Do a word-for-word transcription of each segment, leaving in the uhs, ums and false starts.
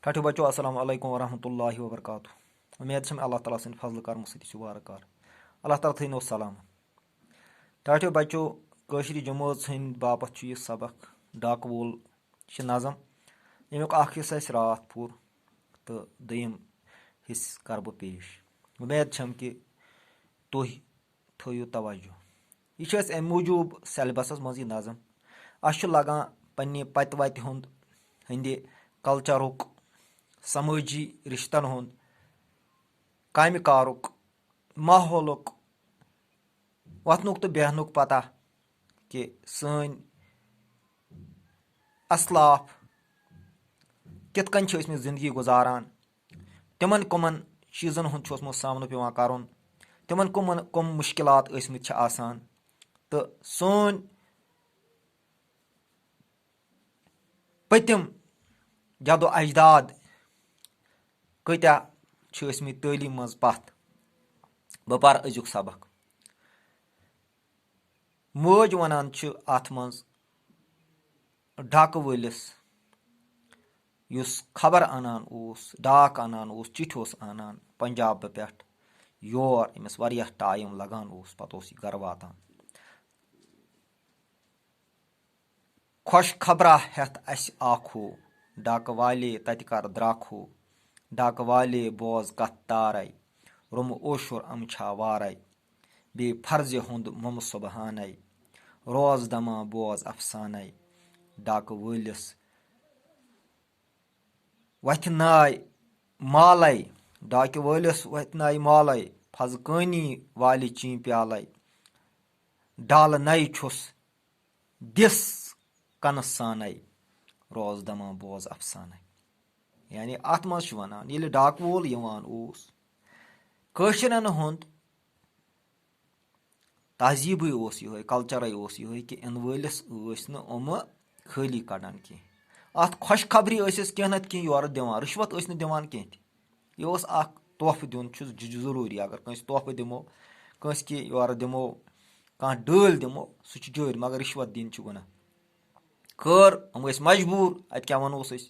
ٹاٹھیو بچو، السلام علیکم ورحمۃ اللہ وبرکاتہ۔ امید چھم اللہ تعالیٰ سٕنٛدِ فضلہٕ کرمہٕ سۭتۍ چھِو وارٕ کار۔ اللہ تعالیٰ تھٲینو سلامت۔ ٹاٹھیو بچو، کٲشرِ جمٲژ ہٕنٛدِ باپتھ چھُ یہِ سبق ڈاکہٕ وول، یہِ چھِ نظم، ییٚمیُک اکھ حصہٕ اَسہِ راتھ پوٚر تہٕ دوٚیِم حصہٕ کرٕ بہٕ پیش۔ امید چھم کہِ تُہۍ تھٲیِو توجہ۔ یہِ چھِ اَسہِ اَمہِ موٗجوٗب سیلبسَس منٛز یہِ نظم۔ اَسہِ چھُ لگان پننہِ پَتہٕ وَتہِ ہُنٛد، ہٕنٛدِ کلچرُک، سمٲجی رِشتَن ہُنٛد، کامہِ کارُک، ماحولُک، وۄتھنُک تہٕ بیٚہنُک پتہ کہِ سٲنۍ اسلاف کِتھ کٔنۍ چھِ ٲسمٕتۍ زندگی گُزاران، تِمن کٕمن چیٖزن ہُنٛد چھُ اوسمُت سامنہٕ پٮ۪وان کرُن، تِمن کٕمن کٕم مُشکِلات ٲسمٕتۍ چھِ آسان، تہٕ سٲنۍ پٔتِم جد و اجداد کۭتیٛاہ چھِ ٲسمٕتۍ تعلیٖم منٛز پتھ۔ بہٕ پرٕ أزیُک سبق۔ مٲج ونان چھِ اتھ منٛز ڈاکہٕ وٲلِس، یُس خبر انان اوس، ڈاک انان اوس، چِٹھۍ اوس انان پنجاب پٮ۪ٹھ یور، أمِس واریاہ ٹایم لگان اوس، پتہٕ اوس یہِ گرٕ واتان۔ خۄش خبرا ہٮ۪تھ اسہِ آکھو، ڈاکہٕ والے تتہِ کر دراکھو۔ ڈاکہٕ والے بوز کتھ تارے، روٚمہٕ اوشُر امہٕ چھا وارے۔ بیٚیہِ فرضہِ ہُنٛد مُمہٕ سُبحانے، روز دما بوز افسانے۔ ڈاکہٕ وٲلِس وَتھِ ناے مالَے، ڈاکہِ وٲلِس وَتھِ ناے مالَے، فضہٕ کٲنی والہِ چیٖنۍ پیالَے۔ ڈالہٕ نَے چھُس دِس کَنہٕ سانَے، روز دَما بوز اَفسانَے۔ یعنی اَتھ منٛز چھُ وَنان، ییٚلہِ ڈاکہٕ وول یِوان اوس، کٲشرٮ۪ن ہُنٛد تہذیٖبٕے اوس یِہوٚے، کلچرٕے اوس یِہوٚے کہِ اِنہٕ وٲلِس ٲسۍ نہٕ یِمہٕ خٲلی کَڑان کینٛہہ۔ اَتھ خۄشخبری ٲسۍ أسۍ کینٛہہ نَتہٕ کینٛہہ یورٕ دِوان، رِشوت ٲسۍ نہٕ دِوان کینٛہہ تہِ۔ یہِ اوس اَکھ تحفہٕ دیُن چھُ ج-، ضروٗری۔ اگر کٲنٛسہِ تحفہٕ دِمو، کٲنٛسہِ کینٛہہ یورٕ دِمو، کانٛہہ ڈٲلۍ دِمو، سُہ چھُ جٲرۍ، مگر رِشوت دِنۍ چھِ گۄناہ۔ خٲر، یِم ٲسۍ مجبوٗر، اَتہِ کیٛاہ وَنوس أسۍ؟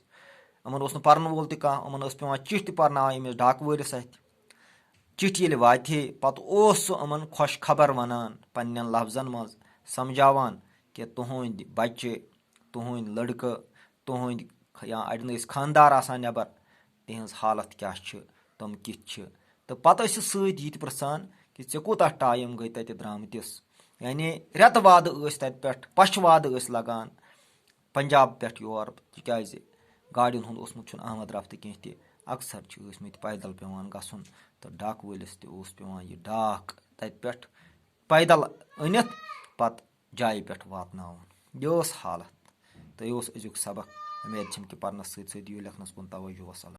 یِمَن اوس نہٕ پَرَن وول تہِ کانٛہہ، یِمَن ٲس پٮ۪وان چِٹھۍ تہِ پَرناوٕنۍ أمِس ڈاکہٕ وٲلِس اَتھِ۔ چِٹھۍ ییٚلہِ واتہِ ہے، پَتہٕ اوس سُہ یِمَن خۄش خبر وَنان، پنٛنٮ۪ن لفظَن منٛز سَمجھاوان کہِ تُہٕنٛدۍ بَچہِ، تُہٕنٛدۍ لٔڑکہٕ، تُہٕنٛدۍ خ-، یا اَڑٮ۪ن ٲسۍ خانٛدار آسان نٮ۪بَر، تِہِنٛز حالت کیٛاہ چھِ، تِم کِتھ چھِ۔ تہٕ پَتہٕ ٲسِس سۭتۍ یہِ تہِ پِرٛژھان کہِ ژےٚ کوٗتاہ ٹایم گٔے تَتہِ درٛامتِس؟ یعنی رٮ۪تہٕ وادٕ ٲسۍ تَتہِ پٮ۪ٹھ، پَچھِ وادٕ ٲسۍ لَگان پنجاب پٮ۪ٹھ یور، تِکیٛازِ گاڑٮ۪ن ہُنٛد اوسمُت چھُنہٕ آمد رفتہٕ کینٛہہ تہِ۔ اکثر چھِ ٲسمٕتۍ پیدل پٮ۪وان گژھُن، تہٕ ڈاکہٕ وٲلِس تہِ اوس پٮ۪وان یہِ ڈاکھ تَتہِ پٮ۪ٹھ پیدل أنِتھ پَتہٕ جایہِ پٮ۪ٹھ واتناوُن۔ یہِ ٲس حالت تہٕ یہِ اوس أزیُک سبق۔ اُمید چھم کہِ پرنَس سۭتۍ سۭتۍ دِیِو لیکھنَس کُن توجہ۔ وسلام۔